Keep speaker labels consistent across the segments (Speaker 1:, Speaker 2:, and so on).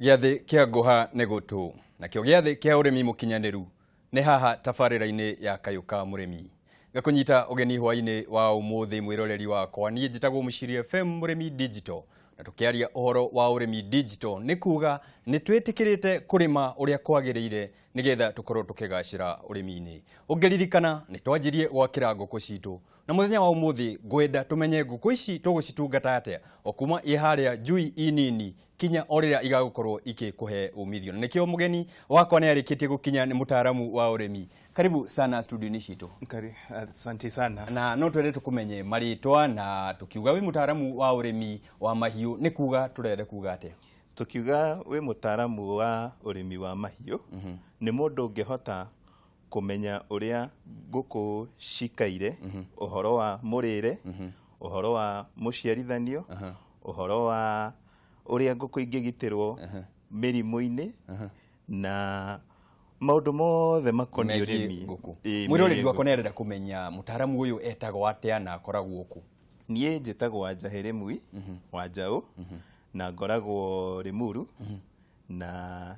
Speaker 1: Gĩathĩ kĩa ngũha nĩ gũtũ, nakĩo gĩathĩ kĩa ũrĩmi mũkinyanĩru nĩ haha tabarĩra-inĩ ya Kayũ ka Mũrĩmi. Ngakũnyita ũgeni hwaĩ-inĩ wa ũmũthĩ mwĩroreri wakwa, niĩ njĩtagwo Mũciiri FM Mũrĩmi Digital, na tũkĩaria ũhoro wa ũrĩmi digital nĩ kuga nĩ twĩtĩkĩrĩte kũrĩma ũrĩa kwagĩrĩire nĩgetha tũkorwo tũkĩgacĩra ũrĩmi-inĩ. Ũngĩririkana nĩ twanjirie gwakĩra ngũkũ citũ, na mũthenya wa ũmũthĩ ngwenda tũmenye ngũkũ ici tũgũcitungata atĩa o kuma i harĩa njui inini kinya o rĩrĩa igagũkorwo ikĩkũhe umithio. Na nĩkĩo mũgeni wakwa nĩ arĩkĩtie gũkinya, nĩ mũtaaramu wa ũrĩmi. Karibu sana studio-inĩ citũ.
Speaker 2: Asante sana.
Speaker 1: Na no twende tũkũmenye marĩtwa, na tũkiuga wĩ mũtaaramu wa ũrĩmi wa mahiũ nĩ kuga tũrenda kuga atĩa?
Speaker 2: Tukiuga wĩ mũtaaramu wa ũrĩmi wa mahiũ, nĩ mũndũ ũngĩhota kũmenya ũrĩa ngũkũ cikaire, ũhoro wa mũrĩre, ũhoro wa mũciarithanio, ũhoro wa ũrĩa ngũkũ ingĩgitĩrwo mĩrimũ-inĩ, na maũndũ mothe makoniĩ ũrĩmi.
Speaker 1: Mwĩroreri wakwa nĩ arenda kũmenya mũtaaramu ũyũ etagwo atĩa na akoragwo kũ?
Speaker 2: Niĩ njĩtagwo Wanjahĩ Mui Wanjaũ, na ngoragwo Limuru, na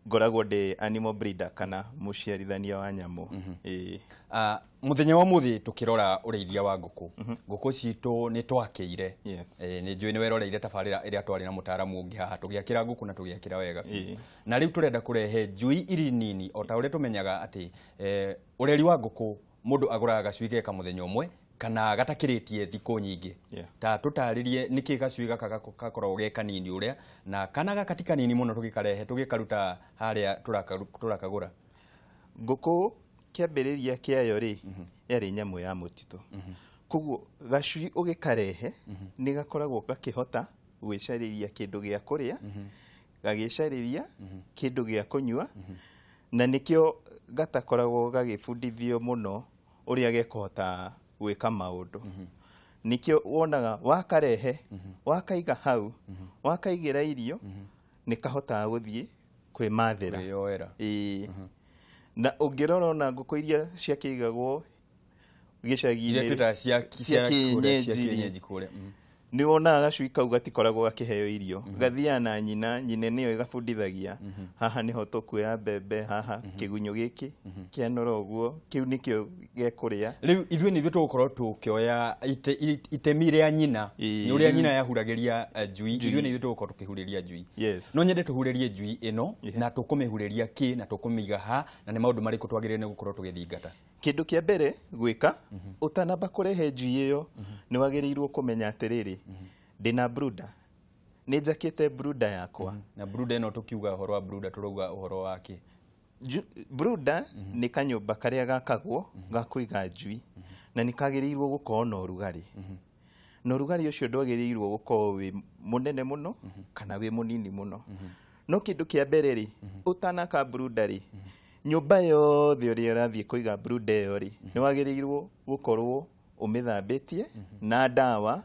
Speaker 2: ngoragwo ndĩ animal breeder kana mũciarithania wa nyamũ.
Speaker 1: Mũthenya wa mũthĩ tũkĩrora ũrĩithia wa ngũkũ, ngũkũ citũ nĩ twakĩire. Nĩ njũĩ nĩ weroreire tabarĩra ĩrĩa twarĩ na mũtaaramu ũngĩ haha, tũgĩakĩra ngũkũ na tũgĩakĩra wega biũ. Na rĩu tũrenda kũrehe njui iri nini, o ta ũrĩa tũmenyaga atĩ ũreri wa ngũkũ mũndũ agũraga gacui geka mũthenya ũmwe kana gatakĩrĩtie thikũ nyingĩ. Ta tũtarĩrie nĩkĩ gacui gaka gakoragwo ge kanini ũrĩa, na kana gaka ti kanini mũno tũgĩkarehe tũgĩkaruta harĩa tũrakagũra.
Speaker 2: Ngũkũ kĩambĩrĩria kĩayo rĩ, yarĩ nyamũ ya mũtitũ. Koguo gacui ũgĩkarehe nĩ gakoragwo gakĩhota gwĩcarĩria kĩndũ gĩa kũrĩa, gagĩcarĩria kĩndũ gĩa kũnyua, na nĩkĩo gatakoragwo gagĩbundithio mũno ũrĩa gekũhota gwĩka maũndũ. Nĩkĩo wonaga wakarehe, wakaiga hau, wakaigĩra irio, nĩ kahotaga gũthiĩ kwĩmathĩra.
Speaker 1: Kwĩyoera.
Speaker 2: Na ũngĩrora ona ngũkũ iria ciakĩigagwo gĩcagi-inĩ,
Speaker 1: Iria twĩtaga
Speaker 2: cia
Speaker 1: kienyeji kũrĩa.
Speaker 2: Nĩ wonaga gacui kau gatikoragwo gakĩheo irio. Gathiaga na nyina, nyina nĩyo ĩgabundithagia. Haha nĩho tũkuoya mbembe, haha kĩgunyũ gĩkĩ kĩanora ũguo, kĩu nĩkĩo gekũrĩa.
Speaker 1: Rĩu ithuĩ nĩ ithuĩ tũgũkorwo tũkĩoya itemi rĩa nyina. Nĩ ũrĩa nyina yahuragĩria njui, ithuĩ nĩ ithuĩ tũgũkorwo tũkĩhurĩria njui. No nyende tũhurĩrie njui ĩno, na tũkũmĩhurĩria kĩ, na tũkũmĩiga ha, na nĩ maũndũ marĩkũ twagĩrĩire nĩ gũkorwo tũgĩthingata.
Speaker 2: Kĩndũ kĩa mbere gwĩka, ũtanamba kũrehe njui ĩyo, nĩ wagĩrĩirwo kũmenya atĩrĩrĩ, ndĩna brooder, nĩ njakĩte brooder yakwa.
Speaker 1: Na brooder ĩno tũkiuga ũhoro wa brooder tũrauga ũhoro wa kĩ?
Speaker 2: Brooder nĩ kanyũmba karĩa gakagwo ga kũiga njui, na nĩ kagĩrĩirwo gũkorwo na ũrugarĩ. Na ũrugarĩ ũcio ndwagĩrĩirwo gũkorwo wĩ mũnene mũno kana wĩ mũnini mũno. No kĩndũ kĩa mbere rĩ, ũtanaka brooder rĩ, nyũmba yothe ũrĩa ũrathiĩ kũiga brooder ĩyo rĩ, nĩ wagĩrĩirwo gũkorwo ũmĩthambĩtie na ndawa,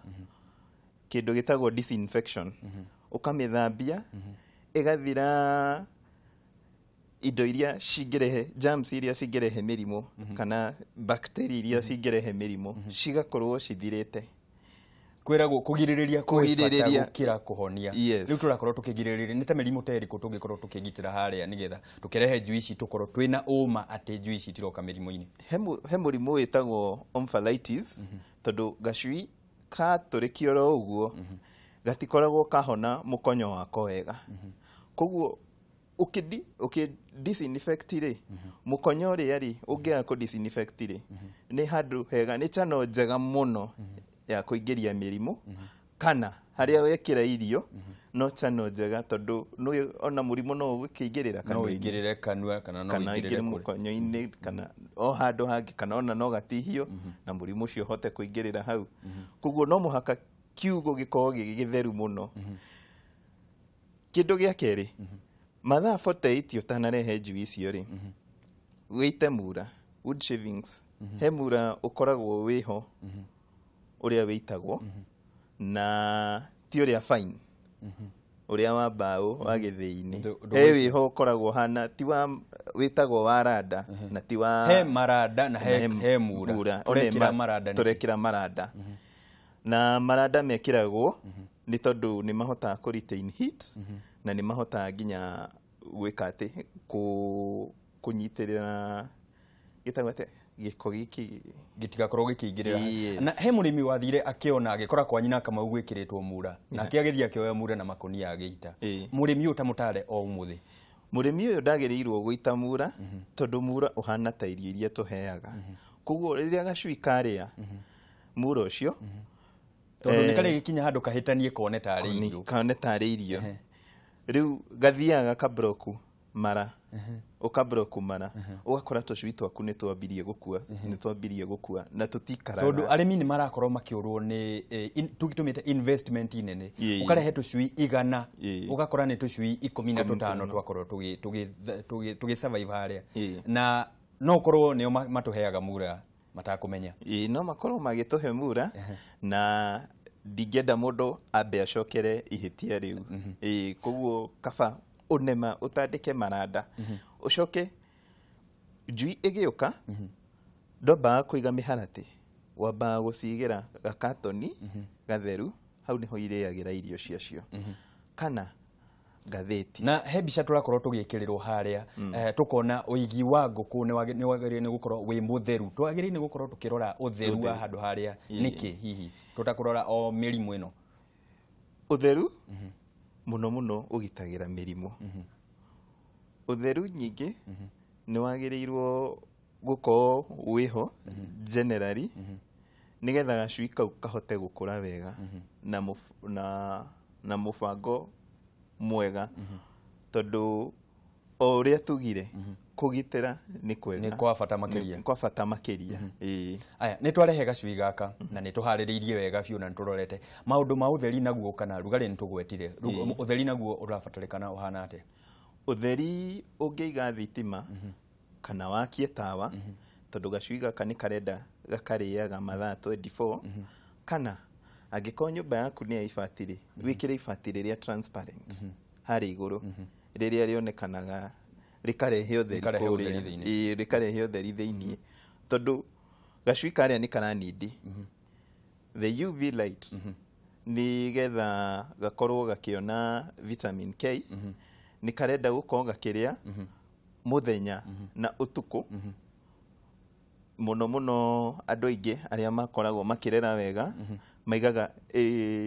Speaker 2: kĩndũ gĩtagwo disinfection. Ũkamĩthambia, ĩgathira indo iria cingĩrehe, germs iria cingĩrehe mĩrimũ, kana bacteria iria cingĩrehe mĩrimũ, cigakorwo cithirĩte.
Speaker 1: Kwĩragwo kũgirĩrĩria kwĩ bata
Speaker 2: Kũgirĩrĩria.
Speaker 1: gũkĩra kũhonia. Rĩu tũrakorwo tũkĩgirĩrĩria, nĩ ta mĩrimũ ta ĩrĩkũ tũngĩkorwo tũkĩgitĩra harĩa nĩgetha tũkĩrehe njui ici tũkorwo twĩna ũma atĩ njui ici itiroka mĩrimũ-inĩ?
Speaker 2: He mũrimũ wĩtagwo omphalitis, tondũ gacui katũrĩkio oro ũguo, gatikoragwo kahona mũkonyo wako wega. Koguo ũkĩ disinfect rĩ, mũkonyo ũrĩa rĩ, ũngĩaga kũ disinfect rĩ, nĩ handũ hega, nĩ channel njega mũno ya kũingĩria mĩrimũ, kana harĩa wekĩra irio, no channel njega tondũ ona mũrimũ no ũgĩkĩingĩrĩra
Speaker 1: No
Speaker 2: kanua-inĩ.
Speaker 1: ũingĩrĩre kanua kana no
Speaker 2: Kana
Speaker 1: ũingĩrĩre
Speaker 2: ũingĩre
Speaker 1: kũrĩa.
Speaker 2: mũkonyo-inĩ, kana o handũ hangĩ, kana ona no gatihio, na mũrimũ ũcio ũhote kũingĩrĩra hau. Koguo no mũhaka kiugo gĩkorwo gĩ gĩtheru mũno. Kĩndũ gĩa kerĩ, mathaa 48 ũtanarehe njui icio rĩ, wĩite mura, wood shavings. He mura ũkoragwo wĩho ũrĩa wĩitagwo, na ti ũrĩa fine, ũrĩa wa mbaũ wa gĩthĩi-inĩ. He wĩho ũkoragwo hana, ti wa, wĩtagwo wa randa, na ti wa
Speaker 1: He maranda na
Speaker 2: he
Speaker 1: he mura.
Speaker 2: mura.
Speaker 1: Tũrekĩra
Speaker 2: One
Speaker 1: maranda nĩkĩ?
Speaker 2: Tũrekĩra maranda. Na maranda mekĩragwo Nĩ tondũ nĩ mahotaga kũ retain heat na nĩ mahotaga nginya gwĩka atĩ kũnyitĩrĩra gĩtagwo atĩa gĩko gĩkĩ
Speaker 1: gĩtigakorwo gĩkĩingĩrĩra.
Speaker 2: Yes.
Speaker 1: Na he mũrĩmi wathire akĩona agĩkora kwa nyina Kamau gwĩkĩrĩtwo mura, nake agĩthiĩ akĩoya mura na makũnia agĩita. Mũrĩmi ũyũ ta mũtare o ũmũthĩ.
Speaker 2: Mũrĩmi ũyũ ndagĩrĩirwo gũita mura tondũ mura ũhana ta irio iria tũheaga. Koguo rĩrĩa gacui karĩa mura ũcio,
Speaker 1: tondũ nĩ karĩ gĩkinya handũ kahĩtanie kone tarĩ irio.
Speaker 2: Kone tarĩ irio. Rĩu gathiaga gakabroku mara, ũkabroku mara, ũgakora tũcui twaku nĩ twambirie gũkua, nĩ twambirie gũkua na tũtikaraga.
Speaker 1: Tondũ arĩmi nĩ marakorwo makĩũrwo nĩ tũgĩtũmĩte investment nene. Ũkarehe tũcui 100, ũgakora nĩ tũcui 15 twakorwo tũgĩ survive harĩa. Na no korwo nĩo matũheaga mura matakũmenya.
Speaker 2: No makorwo magĩtũhe mura na ndingĩenda mũndũ ambe acokere ihĩtia rĩu. Koguo kaba ũnema ũtandĩke maranda ũcoke njui ĩgĩũka ndwambaga kũiga mĩharatĩ, wambaga gũcigĩra gakatoni gatheru, hau nĩho irĩagĩra irio ciacio kana ngathĩti.
Speaker 1: Na he mbica tũrakorwo tũgĩkĩrĩrwo harĩa, tũkona ũigi wa ngũkũ nĩ wagĩrĩire nĩ gũkorwo wĩ mũtheru. Twagĩrĩire nĩ gũkorwo tũkĩrora ũtheru wa handũ harĩa nĩkĩ hihi tũtakũrora o mĩrimũ ĩno?
Speaker 2: Ũtheru mũno mũno ũgitagĩra mĩrimũ. Ũtheru nyingĩ nĩ wagĩrĩirwo gũkorwo wĩho generally nĩgetha gacui kau kahote gũkũra wega na mũbango mwega tondũ o ũrĩa tugire kũgitĩra nĩ kwega,
Speaker 1: nĩ kwa bata makĩria,
Speaker 2: nĩ kwa bata makĩria.
Speaker 1: Aya, nĩ twarehe gacui gaka na nĩ tũharĩrĩirie wega biũ na nĩ tũrorete maũndũ ma ũtheri naguo kana rugarĩ nĩ tũgwetire. Ũtheri naguo ũrabatarĩkana ũhana atĩa?
Speaker 2: Ũtheri ũngĩiga thitima kana wakie tawa tondũ gacui gaka nĩ karenda gakarĩaga mathaa 24 kana angĩkorwo nyũmba yaku nĩ ya ibati rĩ, wĩkĩre ibati rĩrĩa transparent harĩa igũrũ rĩrĩa rĩonekanaga rĩkarehe ũtheri kũrĩa, rĩkarehe ũtheri thĩiniĩ tondũ gacui karĩa nĩ karanindi the UV light nĩgetha gakorwo gakĩona vitamin K nĩ karenda gũkorwo gakĩrĩa mũthenya na ũtukũ. Mũno mũno andũ aingĩ arĩa makoragwo makĩrera wega maigaga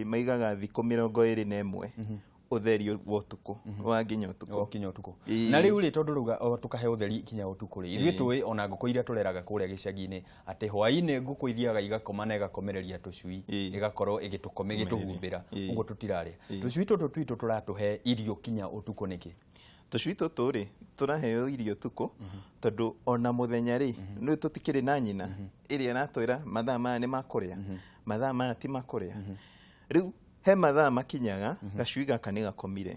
Speaker 2: maigaga thikũ 21 ũtheri wa ũtukũ wa nginya ũtukũ,
Speaker 1: kinya ũtukũ. Na rĩu rĩ tondũ rauga tũkahe ũtheri kinya ũtukũ rĩ, ithuĩ tũĩ ona ngũkũ iria tũreraga kũrĩa gĩcagi-inĩ atĩ hwaĩ-inĩ ngũkũ ithiaga igakoma na ĩgakomereria tũcui ĩgakorwo ĩgĩtũhumbĩra ũguo tũtirarĩa. Tũcui tũtũ twitũ tũratũhe irio kinya ũtukũ nĩkĩ?
Speaker 2: Tũcui tũtũ rĩ tũraheo irio ũtukũ tondũ ona mũthenya rĩ nĩ tũtikĩrĩ na nyina ĩrĩa ĩratwĩra mathaa maya nĩ makũrĩa, mathaa maya ti makũrĩa. Rĩu he mathaa makinyaga gacui gaka nĩ gakomire,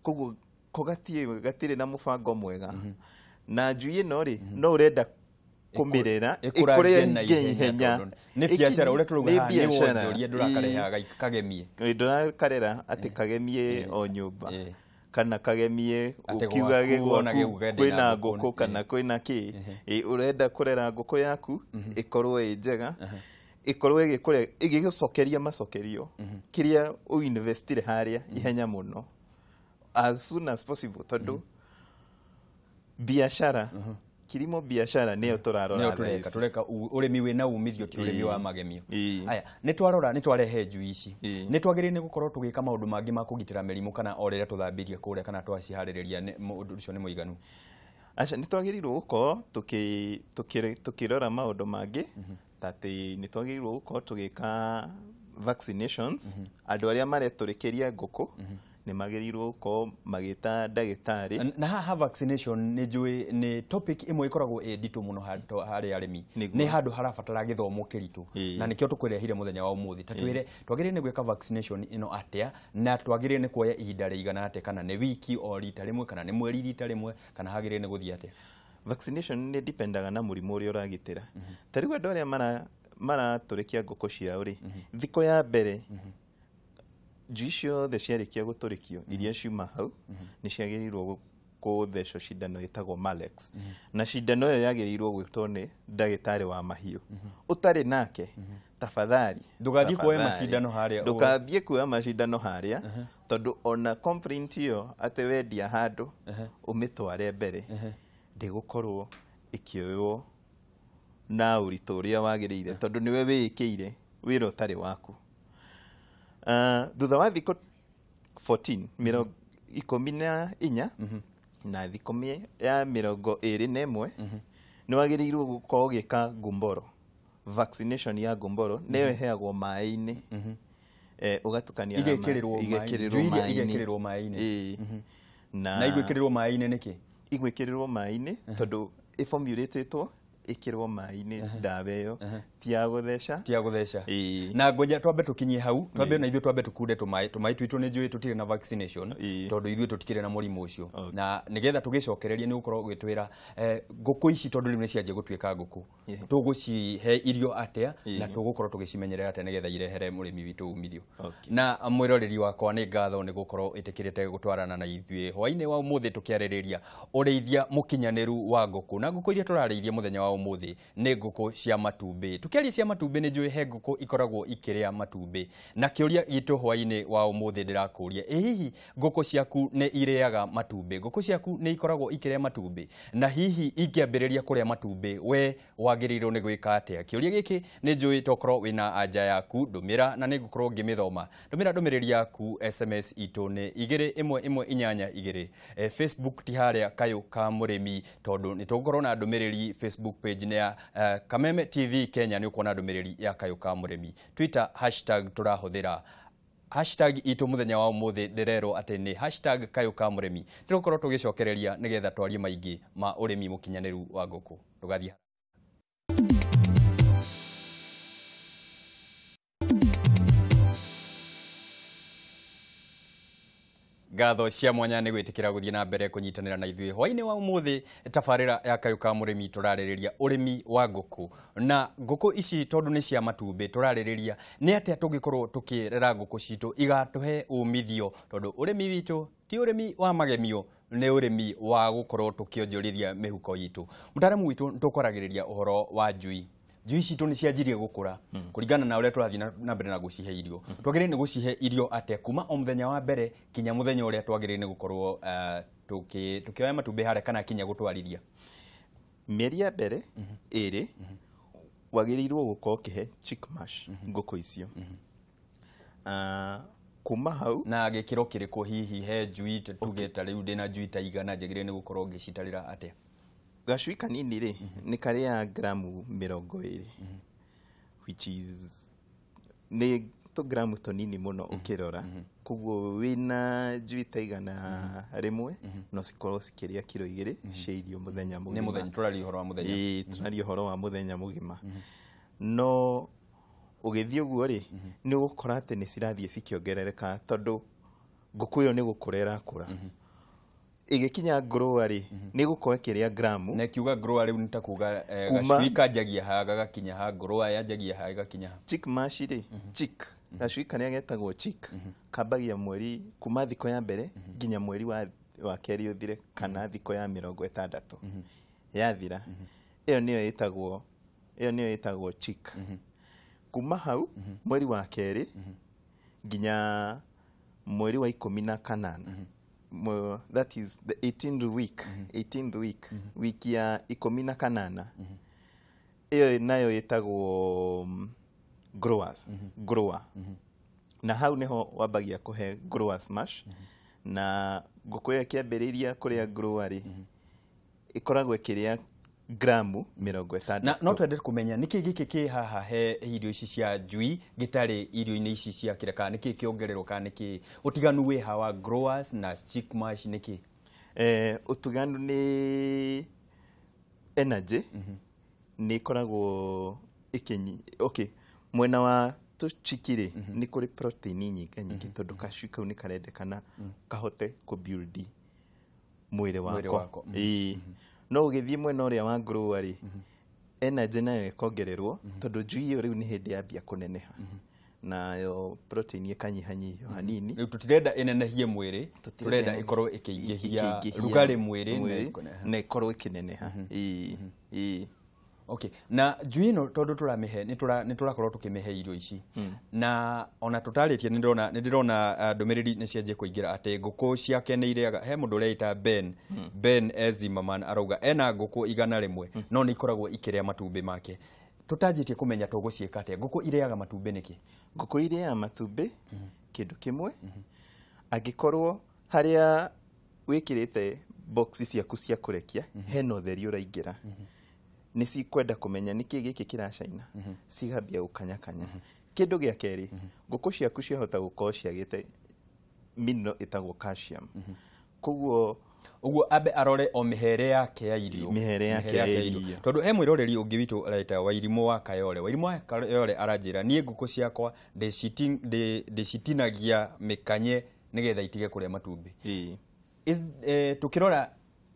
Speaker 2: koguo ko gatirĩ na mũbango mwega. Na njui ĩno rĩ no ũrenda kũmĩrera ĩkũre ihenya.
Speaker 1: Nĩ biacara ũrĩa tũrauga haha nĩ wonjoria ndũrakareha kagemie,
Speaker 2: ndũrakarera atĩ kagemie o nyũmba kana kagemie ukiuga gwaku kwĩna ngũkũ kana kwĩna kĩ. Ũrenda kũrera ngũkũ yaku ĩkorwo ĩ njega, ĩkorwo ĩgĩkũre ĩgĩgũcokeria macokerio kĩrĩa ũinvestire harĩa ihenya mũno as soon as possible tondũ biacara kilimo biacara nĩyo tũrarora thaa ici.
Speaker 1: Tũreka ũrĩmi wĩna umithio ti ũrĩmi wa magemio. Aya, nĩ twarora nĩ twarehe njui ici, nĩ twagĩrĩire nĩ gũkorwo tũgĩka maũndũ mangĩ ma kũgitĩra mĩrimũ kana o rĩrĩa tũthambirie kũrĩa kana twaciharĩrĩria ũndũ ũcio nĩ mũiganu?
Speaker 2: Aca, nĩ twagĩrĩirwo gũkorwo tũkĩrora maũndũ mangĩ ta atĩ nĩ twagĩrĩirwo gũkorwo tũgĩka vaccinations. Andũ arĩa maretũrĩkĩria ngũkũ nĩ magĩrĩirwo gũkorwo magĩta ndagĩtarĩ.
Speaker 1: Na haha vaccination nĩ njũĩ nĩ topic ĩmwe ĩkoragwo ĩ nditũ mũno harĩ arĩmi, nĩ handũ harabatara gĩthomo kĩritũ na nĩkĩo tũkũrehire mũthenya wa ũmũthĩ. Ta twĩre twagĩrĩire nĩ gwĩka vaccination ĩno atĩa na twagĩrĩire nĩ kuoya ihinda rĩigana atĩa, kana nĩ wiki o rita rĩmwe kana nĩ mweri rita rĩmwe kana hagĩrĩire nĩ gũthiĩ atĩa?
Speaker 2: Vaccination nĩ dipendaga na mũrimũ ũrĩa ũragitĩra. Ta rĩu andũ arĩa maratũrĩkia ngũkũ ciao rĩ, thikũ ya mbere njui ciothe ciarĩkia gũtũrĩkio iria ciuma hau nĩ ciagĩrĩirwo kũthecwo cindano ĩtagwo Malex. Na cindano ĩyo yagĩrĩirwo gwĩtwo nĩ ndagĩtarĩ wa mahiũ. Ũtarĩ nake, tafadhali
Speaker 1: Ndũgathiĩ kuoya macindano harĩa.
Speaker 2: Ndũkambie kuoya macindano harĩa, tondũ ona complaint ĩyo atĩ wendia handũ ũmĩtware mbere, ndĩgũkorwo ĩkĩoywo na ũritũ ũrĩa wagĩrĩire, tondũ nĩwe wĩĩkĩire wĩra ũtarĩ waku. Thutha wa thikũ 14, 14 na thikũ ya 21, nĩ wagĩrĩirwo gũkorwo ũgĩka gumboro. Vaccination ya gumboro nĩyo ĩheagwo maĩ-inĩ. Ũgatukania na
Speaker 1: Igekĩrĩrwo maĩ-inĩ. Igekĩrĩrwo maĩ-inĩ.
Speaker 2: Na
Speaker 1: igwĩkĩrĩrwo maĩ-inĩ nĩkĩ?
Speaker 2: Igwĩkĩrĩrwo maĩ-inĩ tondũ ĩformulĩtĩtwo ĩkĩrwo maĩ-inĩ ndawa ĩyo ti ya gũtheca.
Speaker 1: Ti ya gũtheca. Na ngoja twambe tũkinyie hau, twambe na ithuĩ twambe tũkunde tũmaĩ, tũmaĩ twitũ nĩ njũĩ tũtirĩ na vaccination, tondũ ithuĩ tũtikĩrĩ na mũrimũ ũcio. Na nĩgetha tũgĩcokererie nĩ ũgũkorwo ũgĩtwĩra ngũkũ ici tondũ rĩu nĩ cianjia gũtuĩka ngũkũ, tũgũcihe irio atĩa na tũgũkorwo tũgĩcimenyerera atĩa nĩgetha irehere mũrĩmi witũ umithio. Na mwĩroreri wakwa nĩ ngatho nĩ gũkorwo ĩtĩkĩrĩte gũtwarana na ithuĩ hwainĩ wa ũmũthĩ tũkĩarĩrĩria ũrĩithia mũkinyanĩru wa ngũkũ. Na ngũkũ iria tũrarĩithia mũthenya wa ũmũthĩ nĩ ngũkũ cia matumbĩ. Tũkĩaria cia matumbĩ nĩ njũĩ he ngũkũ ikoragwo ikĩrĩa matumbĩ. Na kĩũria gitũ hwainĩ wa ũmũthĩ ndĩrakũria, ĩ hihi ngũkũ ciaku nĩ irĩaga matumbĩ? Ngũkũ ciaku nĩ ikoragwo ikĩrĩa matumbĩ? Na hihi ingĩambĩrĩria kũrĩa matumbĩ we wagĩrĩirwo nĩ gwĩka atĩa? Kĩũria gĩkĩ nĩ njũĩ tokorwo wĩna anja yaku, ndũmĩra na nĩ ngũkorwo ngĩmĩthoma. Ndũmĩra ndũmĩrĩri yaku SMS itũ nĩ 21182. Facebook ti harĩa Kayũ ka Mũrĩmi, tondũ nĩ tũgũkorwo na ndũmĩrĩri Facebook page nĩ ya Kameme TV Kenya, nĩ ũkuona ndũmĩrĩri ya Kayũ ka Mũrĩmi. Twitter hashtag tũrahũthĩra hashtag itũ mũthenya wa ũmũthĩ ndĩrerwo atĩ nĩ hashtag Kayũ ka Mũrĩmi. Tũgũkorwo tũgĩcokereria nĩgetha twarie maingĩ ma ũrĩmi mũkinyanĩru wa ngũkũ. Ndũgathiĩ. Ngatho cia mwanya nĩ gwĩtĩkĩra gũthiĩ na mbere kũnyitanĩra na ithuĩ hwainĩ wa ũmũthĩ. Tabarĩra ya Kayũ ka Mũrĩmi tũrarĩrĩria ũrĩmi wa ngũkũ. Na ngũkũ ici tondũ nĩ cia matumbĩ tũrarĩrĩria nĩ atĩa tũngĩkorwo tũkĩrera ngũkũ citũ igatũhe umithio, tondũ ũrĩmi witũ ti ũrĩmi wa magemio, nĩ ũrĩmi wa gũkorwo tũkĩonjorithia mĩhuko itũ. Mũtaaramu witũ tũkwaragĩrĩria ũhoro wa njui. Njui citũ nĩ cianjirie gũkũra kũringana na ũrĩa tũrathiĩ na mbere na gũcihe irio. Twagĩrĩire nĩ gũcihe irio atĩa kuma o mũthenya wa mbere kinya mũthenya ũrĩa twagĩrĩire nĩ gũkorwo tũkĩoya matumbĩ harĩa kana kinya gũtwarithia?
Speaker 2: Mĩeri ya mbere ĩrĩ wagĩrĩirwo gũkorwo ũkĩhe chick mash ngũkũ icio. Kuma hau
Speaker 1: na gĩkĩro kĩrĩkũ hihi he njui tuge ta rĩu ndĩna njui ta igana njagĩrĩire nĩ gũkorwo ngĩcitarĩra atĩa?
Speaker 2: Gacui kanini rĩ nĩ karĩa gramu 20, which is nĩ tũgramu tũnini mũno ũkĩrora. Koguo wĩna njui ta 100 no cikorwo cikĩrĩa kiro 2 cia irio mũthenya mũgima.
Speaker 1: Nĩ mũthenya, tũraria ũhoro wa mũthenya.
Speaker 2: Ĩĩ, tũraria ũhoro wa mũthenya mũgima. No ũgĩthiĩ ũguo rĩ, nĩ ũgũkora atĩ nĩ cirathiĩ cikĩongerereka, tondũ ngũkũ ĩyo nĩ gũkũra ĩrakũra. Ĩgĩkinya ngũrũa rĩ, nĩ gũkorwo ĩkĩrĩa gramu.
Speaker 1: Na kiuga ngũrũa rĩu nĩ ta kuga gacui kanjagia ha gagakinya ha, ngũrũa yanjagia ha ĩgakinya ha.
Speaker 2: Chick mash rĩ, chick, gacui karĩa getagwo chick, kambagia mweri kuma thikũ ya mbere nginya mweri wa kerĩ ũthire, kana thikũ ya 60 yathira. Ĩyo nĩyo ĩtagwo, ĩyo nĩyo ĩtagwo chick. Kuma hau mweri wa kerĩ nginya mweri wa 18, that is the 18th week, 18th week, wiki ya 18, ĩyo nayo ĩtagwo growers, grower. Na hau nĩho wambagia kũhe growers mash. Na ngũkũ ĩyo ĩkĩambĩrĩria kũrĩa grower rĩ, ĩkoragwo ĩkĩrĩa gramu 60.
Speaker 1: Na no twende kũmenya nĩkĩ gĩkĩ kĩ haha he irio ici cia njui gĩtarĩ irio-inĩ ici cia kĩrĩa, kana nĩkĩ kĩongererwo, kana nĩkĩ ũtiganu wĩ ha wa growers na chick mash nĩkĩ?
Speaker 2: Ũtiganu nĩ energy nĩ ĩkoragwo ĩkĩnyi. Okay, mwena wa tũchiki rĩ, nĩ kũrĩ protein nyingĩ nyingĩ, tondũ gacui kau nĩ karendekana kahote kũbuild mwĩrĩ wako. Ĩĩ. No ũgĩthiĩ mwena ũrĩa wa grower rĩ, energy nayo ĩkongererwo, tondũ njui ĩyo rĩu nĩ hĩndĩ yambia kũneneha. Nayo protein ĩkanyihanyihio hanini.
Speaker 1: Rĩu tũtirenda ĩnenehie mwĩrĩ, tũrenda ĩkorwo ĩkĩingĩhia rugarĩ mwĩrĩ
Speaker 2: na ĩkorwo ĩkĩneneha. Ĩĩ.
Speaker 1: Okay. Na njui ĩno tondũ tũramĩhe nĩ tũrakorwo tũkĩmĩhe irio ici. Na ona tũtarĩtie nĩ ndĩrona ndũmĩrĩri nĩ cianjia kũingĩra atĩ ngũkũ ciake nĩ irĩaga. He mũndũ ũreita Ben Ezimaman arauga ena ngũkũ 100 no nĩ ikoragwo ikĩrĩa matumbĩ make. Tũtanjĩtie kũmenya tũgũciĩka atĩa. Ngũkũ irĩaga matumbĩ nĩkĩ?
Speaker 2: Ngũkũ irĩaga matumbĩ kĩndũ kĩmwe, angĩkorwo harĩa wĩkĩrĩte box ciaku cia kũrekia hena ũtheri ũraingĩra, nĩ cikwenda kũmenya nĩkĩ gĩkĩ kĩracaina, cigambia gũkanyakanya. Kĩndũ gĩa kerĩ, ngũkũ ciaku ciahota gũkorwo ciagĩte mineral ĩtagwo calcium. Koguo
Speaker 1: ũguo ambe arore o mĩhere yake ya irio,
Speaker 2: mĩhere yake ya irio.
Speaker 1: Tondũ he mwĩroreri ũngĩ witũ araita Wairimũ wa Kayole. Wairimũ wa Kayole aranjĩra niĩ ngũkũ ciakwa ndĩcitinagia mĩkanye nĩgetha itige kũrĩa matumbĩ. Tũkĩrora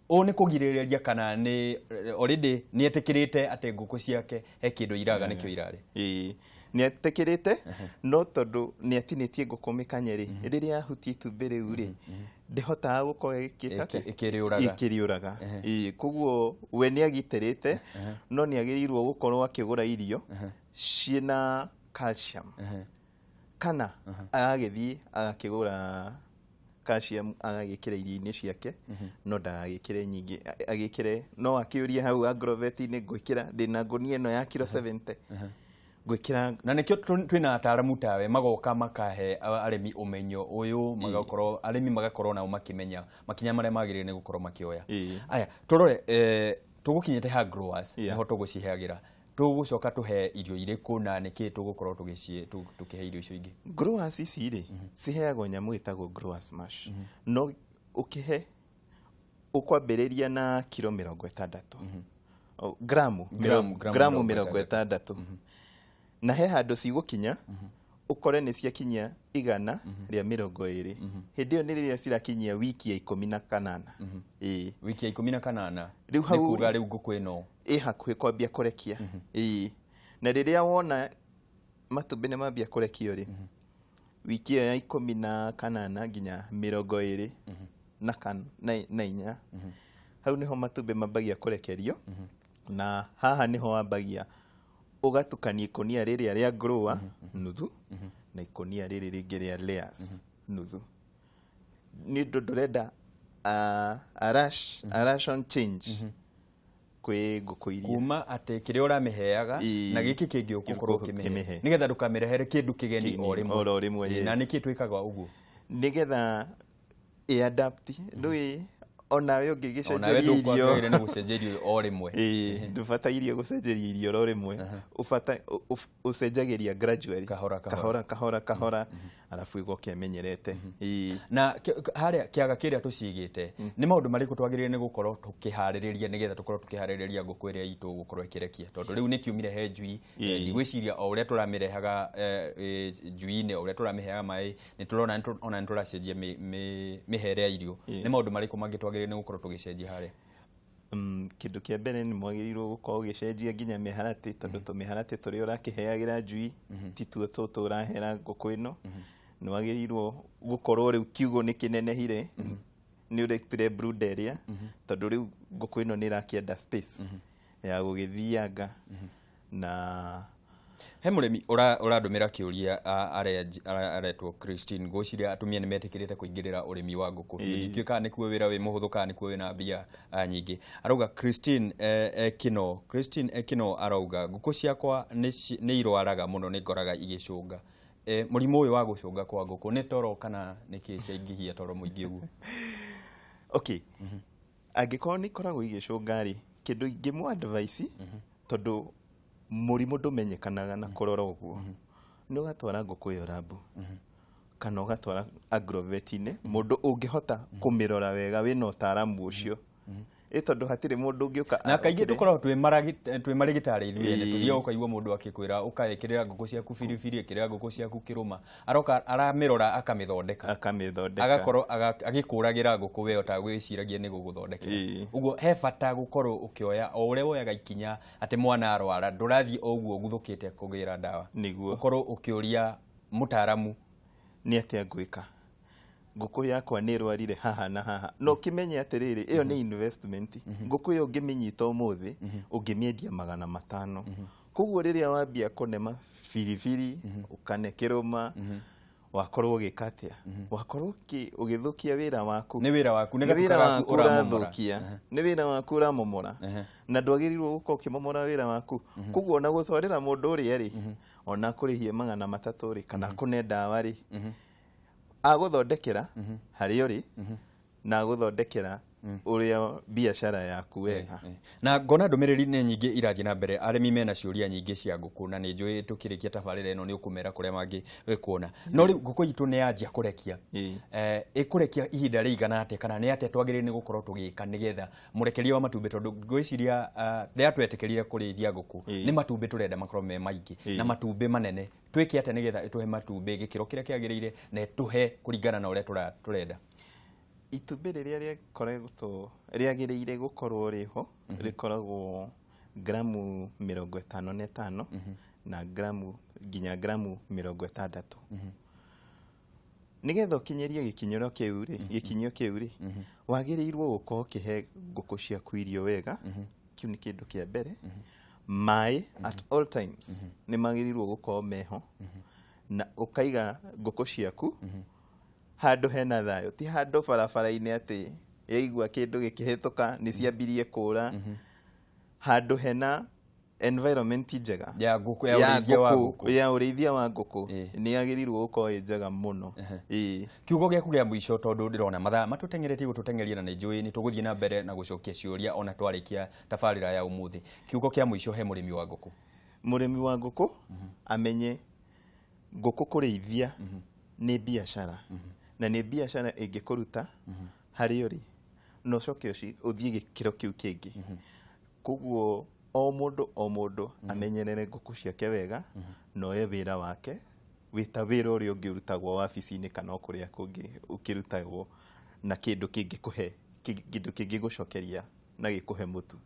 Speaker 1: ũũ nĩ kũgirĩrĩria kana nĩ already nĩ etĩkĩrĩte atĩ ngũkũ ciake he kĩndũ iraga nĩkĩo irarĩa?
Speaker 2: Ĩĩ, nĩ etĩkĩrĩte, no tondũ nĩ atinĩtie ngũkũ mĩkanye rĩ, rĩrĩa ahutia itumbĩ rĩu rĩ, ndĩhotaga gũkorwo ĩgĩka atĩa?
Speaker 1: Ĩkĩrĩũraga.
Speaker 2: Ĩkĩrĩũraga. Ĩĩ, koguo we nĩ agitĩrĩte, no nĩ agĩrĩirwo gũkorwo akĩgũra irio ciĩna calcium. Kana agagĩthiĩ agakĩgũra calcium agagĩkĩra irio-inĩ ciake, no ndagagĩkĩre nyingĩ, agĩkĩre no akĩũrie hau agrovet-inĩ ngwĩkĩra ndĩna ngũnia ĩno ya kiro 70 ngwĩkĩra.
Speaker 1: Na nĩkĩo twĩna ataaramu tawe magoka makahe arĩmi ũmenyo ũyũ, magakorwo arĩmi magakorwo nao makĩmenya makinya marĩa magĩrĩire nĩ gũkorwo makĩoya. Aya, tũrore tũgũkinyĩte ha growers, nĩho tũgũciheagĩra. Tũgũcoka tũhe irio irĩkũ na nĩkĩ tũgũkorwo tũkĩhe irio icio ingĩ?
Speaker 2: Growers ici rĩ, ciheagwo nyamũ ĩtagwo growers mash. No ũkĩhe ũkwambĩrĩria na kiro 60. Gramu, gramu 60. Na he handũ cigũkinya, ũkore nĩ ciakinyia 120. Hĩndĩ ĩyo nĩ rĩrĩa cirakinyia wiki ya 18. Ĩĩ.
Speaker 1: Wiki ya 18.
Speaker 2: Rĩu hau
Speaker 1: nĩ kuga rĩu ngũkũ ĩno
Speaker 2: ĩ hakuhĩ kwambia kũrekia. Ĩĩ. Na rĩrĩa wona matumbĩ nĩ mambia kũrekio rĩ, wiki ĩyo ya 18 nginya 24, hau nĩho matumbĩ mambagia kũrekerio. Na haha nĩho wambagia ũgatukania ikũnia rĩrĩa rĩa grower nuthu na ikũnia rĩrĩ rĩngĩ rĩa layers nuthu. Nĩ ũndũ ndũrenda a ration change kwĩ ngũkũ iria.
Speaker 1: Kuma atĩ kĩrĩa ũramĩheaga na gĩkĩ kĩngĩ ũgũkorwo ũkĩmĩhe, nĩgetha ndũkamĩrehere kĩndũ kĩgeni o rĩmwe.
Speaker 2: O rĩmwe, yes.
Speaker 1: Na nĩkĩ twĩkaga ũguo?
Speaker 2: Nĩgetha ĩ-adapt, ndũĩ onawe ũngĩgĩcenjeria irio.
Speaker 1: Onawe ndũkwagĩrĩire nĩ gũcenjeria irio o rĩmwe.
Speaker 2: Ĩĩ, ndũbataire gũcenjeria irio o rĩmwe. Ũcenjagĩria gradually.
Speaker 1: Kahora, kahora.
Speaker 2: Kahora, kahora, kahora. Arabu ĩgoka ĩmenyerete. Ĩĩ.
Speaker 1: Na harĩa kĩaga kĩrĩa tũcigĩte, nĩ maũndũ marĩkũ twagĩrĩire nĩ gũkorwo tũkĩharĩrĩria nĩgetha tũkorwo tũkĩharĩrĩria ngũkũ ĩrĩa itũ gũkorwo ĩkĩrekia? Tondũ rĩu nĩ kiumire he njui, ndigwĩciria o ũrĩa tũramĩrehaga njui-inĩ, o ũrĩa tũramĩheaga maĩ, nĩ tũrona ona nĩ tũracenjia mĩhere ya irio. Nĩ maũndũ marĩkũ mangĩ twagĩrĩire nĩ gũkorwo tũgĩcenjia harĩa?
Speaker 2: Kĩndũ kĩa mbere nĩ mwagĩrĩirwo gũkorwo ũgĩcenjia nginya mĩharatĩ, tondũ tũmĩharatĩ tũrĩa ũrakĩheagĩra njui ti tuo tũtũ ũrahera ngũkũ ĩno. Nĩ wagĩrĩirwo gũkorwo rĩu kiugũ nĩ kĩnenehire, nĩ ũrekire brooder ĩrĩa, tondũ rĩu ngũkũ ĩno nĩ ĩrakĩenda space ya gũgĩthianga. Na
Speaker 1: he mũrĩmi ũrandũmĩra kĩũria, aretwo Christine. Ngwĩciria atumia nĩ metĩkĩrĩte kũingĩrĩra ũrĩmi wa ngũkũ. Ndikĩũĩ kana nĩkuo wĩra wĩ mũhũthũ kana nĩkuo wĩna mbia nyingĩ. Arauga Christine Ekino, Christine Ekino arauga ngũkũ ciakwa nĩ irwaraga mũno, nĩ ngoraga igĩcũnga. Mũrimũ ũyũ wa gũcũnga kwa ngũkũ nĩ toro kana nĩkĩ ciaingĩhia toro mũingĩ ũguo?
Speaker 2: Okay. Angĩkorwo nĩ ikoragwo igĩcũnga rĩ, kĩndũ ingĩmũ advice, tondũ mũrimũ ndũmenyekanaga na kũrora ũguo, nĩ ũgatwara ngũkũ ĩyo rambu kana ũgatwara agrovet-inĩ, mũndũ ũngĩhota kũmĩrora wega wĩna ũtaaramu ũcio. Ĩ tondũ hatirĩ mũndũ ũngĩũka
Speaker 1: Na kaingĩ
Speaker 2: akĩre.
Speaker 1: tũkoragwo twĩ marĩgĩtarĩ ithuĩ ene, tũthiaga ũkaigua mũndũ akĩkwĩra ũkaĩkĩrĩra ngũkũ ciaku biribiri, ĩkĩrĩra ngũkũ ciaku kĩrũma, aroka aramĩrora akamĩthondeka.
Speaker 2: Akamĩthondeka.
Speaker 1: Agakorwo agĩkũragĩra ngũkũ we ũtagwĩciragia nĩ gũgũthondekera. Ũguo he bata gũkorwo ũkĩoya o ũrĩa woyaga ikinya atĩ mwana arwara ndũrathiĩ o ũguo ũguthũkĩte kũgĩra ndawa.
Speaker 2: Nĩguo.
Speaker 1: Ũkorwo ũkĩũria Mũtaaramu.
Speaker 2: Nĩ atĩa ngwĩka? Ngũkũ yakwa nĩ ĩrwarire haha na haha. No ũkĩmenye atĩrĩrĩ, ĩyo nĩ investment. Ngũkũ ĩyo ũngĩmĩnyita ũmũthĩ, ũngĩmĩendia 500. Koguo rĩrĩa wambia kũnema biribiri, ũkane kĩrũma, wakorwo ũgĩka atĩa? Wakorwo ũgĩthũkia wĩra waku.
Speaker 1: Nĩ wĩra waku, nĩ
Speaker 2: Nĩ wĩra
Speaker 1: gatuka gaku
Speaker 2: waku
Speaker 1: ũramomora.
Speaker 2: ũrathũkia. Nĩ wĩra waku ũramomora. Na ndwagĩrĩirwo gũkorwo ũkĩmomora wĩra waku. Koguo ona gũtwarĩra mũndũ ũrĩa rĩ, ona akũrĩhie 300 rĩ, kana akũne ndawa rĩ, agũthondekera harĩa ũrĩ, na agũthondekera ũrĩa biacara yaku wega.
Speaker 1: Na ngona ndũmĩrĩri nĩ nyingĩ irathiĩ na mbere, arĩmi mena ciũria nyingĩ cia ngũkũ, na nĩ njũĩ tũkĩrĩkia tabarĩra ĩno nĩ ũkũmera kũrĩa mangĩkuona. No rĩu ngũkũ itũ nĩ yanjia kũrekia. Ĩkũrekia ihinda rĩigana atĩa, kana nĩ atĩa twagĩrĩire nĩ gũkorwo tũgĩka nĩgetha mũrekerie wa matumbĩ, tondũ ngwĩciria rĩrĩa twetĩkĩrire kũrĩithia ngũkũ nĩ matumbĩ tũrenda makorwo me maingĩ na matumbĩ manene. Twĩke atĩa nĩgetha ĩtũhe matumbĩ gĩkĩro kĩrĩa kĩagĩrĩire na ĩtũhe kũringana na ũrĩa tũrenda?
Speaker 2: Itumbĩ rĩrĩa rĩkoretwo rĩagĩrĩire gũkorwo rĩho rĩkoragwo gramu 55 na gramu nginya gramu 60. Nĩgetha ũkinyĩrie gĩkinyĩro kĩu rĩ, gĩkinyio kĩu rĩ, wagĩrĩirwo gũkorwo ũkĩhe ngũkũ ciaku irio wega. Kĩu nĩ kĩndũ kĩa mbere. Maĩ at all times nĩ magĩrĩirwo gũkorwo meho, na ũkaiga ngũkũ ciaku handũ hena thayũ, ti handũ barabara-inĩ atĩ yaigua kĩndũ gĩkĩhĩtũka nĩ ciambirie kũra. Handũ hena environment njega
Speaker 1: ya ngũkũ, ya ũrĩithia wa ngũkũ,
Speaker 2: ya ũrĩithia wa ngũkũ nĩ yagĩrĩirwo gũkorwo ĩ njega mũno.
Speaker 1: Kiugo gĩaku kĩa mũico, tondũ ndĩrona mathaa matũteng'eretie gũtũteng'eria, na nĩ njũĩ nĩ tũgũthiĩ na mbere na gũcokia ciũria ona twarĩkia tabarĩra ya ũmũthĩ. Kiugo kĩa mũico he mũrĩmi wa ngũkũ.
Speaker 2: Mũrĩmi wa ngũkũ amenye ngũkũ kũrĩithia nĩ biacara, na nĩ biacara ĩngĩkũruta harĩa ũrĩ na ũcoke ũthiĩ gĩkĩro kĩu kĩngĩ. Koguo o mũndũ amenyerere ngũkũ ciake wega, na oe wĩra wake wĩ ta wĩra ũrĩa ũngĩ ũrutagwo wabici-inĩ kana o kũrĩa kũngĩ ũkĩrutagwo, na kĩndũ kĩngĩkũhe, kĩndũ kĩngĩgũcokeria na gĩkũhe mũtu.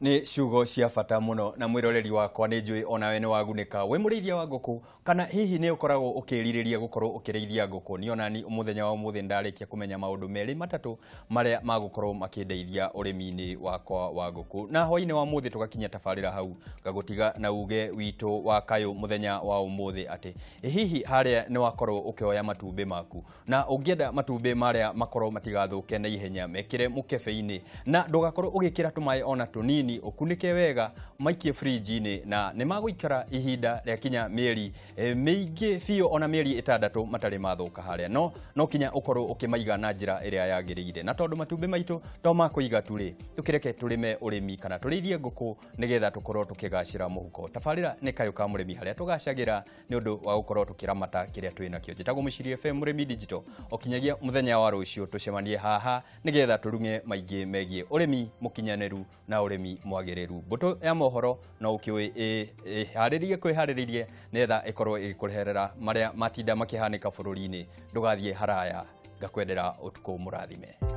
Speaker 1: Nĩ ciugo cia bata mũno, na mwĩroreri wakwa nĩ njũĩ onawe nĩ wagunĩka wĩ mũrĩithia wa ngũkũ, kana hihi nĩ ũkoragwo ũkĩrirĩria gũkorwo ũkĩrĩithia ngũkũ. Nĩ onani mũthenya wa ũmũthĩ ndarĩkia kũmenya maũndũ merĩ matatũ marĩa magũkorwo makĩndeithia ũrĩmi-inĩ wakwa wa ngũkũ. Na hwaĩ-inĩ wa ũmũthĩ tũgakinya tabarĩra hau, ngagũtiga na uge witũ wa kayũ mũthenya wa ũmũthĩ atĩ hihi harĩa nĩ wakorwo ũkĩoya matumbĩ maku, na ũngĩenda matumbĩ marĩa makorwo matigathũke na ihenya, mekĩre mũkebe-inĩ na ndũgakorwo ũgĩkĩra tũmaĩ ona tũnini, ũkunĩke wega, maikie fridge-inĩ, na nĩ magũikara ihinda rĩa kinya mĩeri mĩingĩ biũ, ona mĩeri 6 matarĩ mathũka harĩa. No kinya ũkorwo ũkĩmaiga na njĩra ĩrĩa yagĩrĩire. Na tondũ matumbĩ maitũ to makũiga tu rĩ, tũkĩreke tũrĩme ũrĩmi kana tũrĩithie ngũkũ nĩgetha tũkorwo tũkĩgacĩra mũhuko. Tabarĩra nĩ kayũ ka mũrĩmi, harĩa tũgacagĩra nĩ ũndũ wa gũkorwo tũkĩramata kĩrĩa twĩ nakĩo. Njĩtagwo Mũciria FM Mũrĩmi Digital, o kinyagia mũthenya wa rũciũ tũcemanie haha nĩgetha tũrung'e maingĩ megiĩ ũrĩmi mũkinyanĩru na ũrĩmi mwagĩrĩru. Mbũtũ ya mohoro no ũkĩũĩ ĩharĩrĩrie kwĩharĩrĩrie nĩgetha ĩkorwo ĩgĩkũreherera marĩa matinda makĩhanĩka bũrũri-inĩ. Ndũgathiĩ haraya, ngakwendera ũtukũ mũrathime.